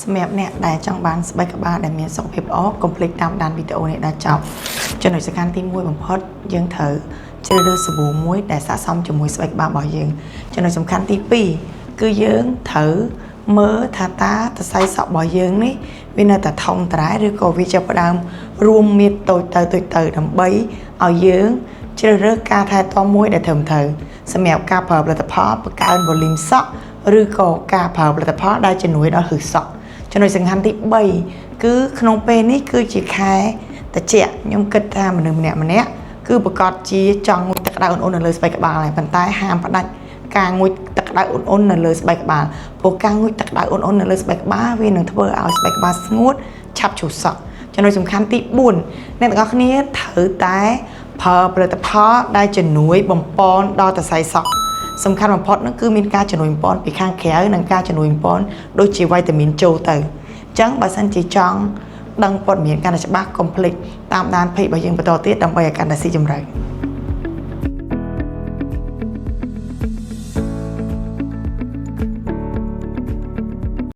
សម្រាប់អ្នកដែលចង់បានស្បែកក្បាលដែលមានសុខភាពល្អកុំភ្លេចតាមដានវីដេអូនេះដល់ចប់ចំណុចសំខាន់ទី1បំផុតយើងត្រូវជ្រើសរើសសាប៊ូមួយដែលស័ក្តិសមជាមួយស្បែកក្បាលរបស់យើងចំណុចសំខាន់ទី2គឺយើងត្រូវមើលថាតើសរសៃសក់របស់យើងនេះវានៅតែធំត្រែឬក៏វាចាប់ផ្ដើមរួមមៀតតូចទៅតូចទៅដើម្បីឲ្យយើងជ្រើសរើសការថែទាំមួយដែលត្រឹមត្រូវសម្រាប់ការប្រើផលិតផលបង្កើន volume សក់ឬក៏ការប្រើផលិតផលដែលជំនួយដល់ហឺសក់ចំណុចសំខាន់ទី3គឺក្នុងពេលនេះគឺជាខែត្រជាក់ខ្ញុំគិតថាមនុស្សម្នាក់ម្នាក់គឺប្រកាសជាចង់ងូតទឹកក្តៅឧណ្ហៗនៅលើស្បែកក្បាលហើយប៉ុន្តែហាមផ្ដាច់ការងូតទឹកក្តៅឧណ្ហៗនៅលើស្បែកក្បាលព្រោះការងូតទឹកក្តៅឧណ្ហៗនៅលើស្បែកក្បាលវានឹងធ្វើឲ្យស្បែកក្បាលស្ងួតឆាប់ជ្រុះសក់ចំណុចសំខាន់ទី4អ្នកទាំងអស់គ្នាត្រូវតែប្រើផលិតផលដែលជំនួយបំប៉នដល់សរសៃសក់សំខាន់បំផុតនោះគឺមានការជំនួយបំប៉នពីខាងក្រៅនិងការជំនួយបំប៉នដូចជាវីតាមីនចូលទៅអញ្ចឹងបើសិនជាចង់ដឹងព័ត៌មានកាន់តែច្បាស់កុំភ្លេចតាមដាន page របស់យើងបន្តទៀតដើម្បីឲ្យកាន់តែស៊ីជម្រៅ។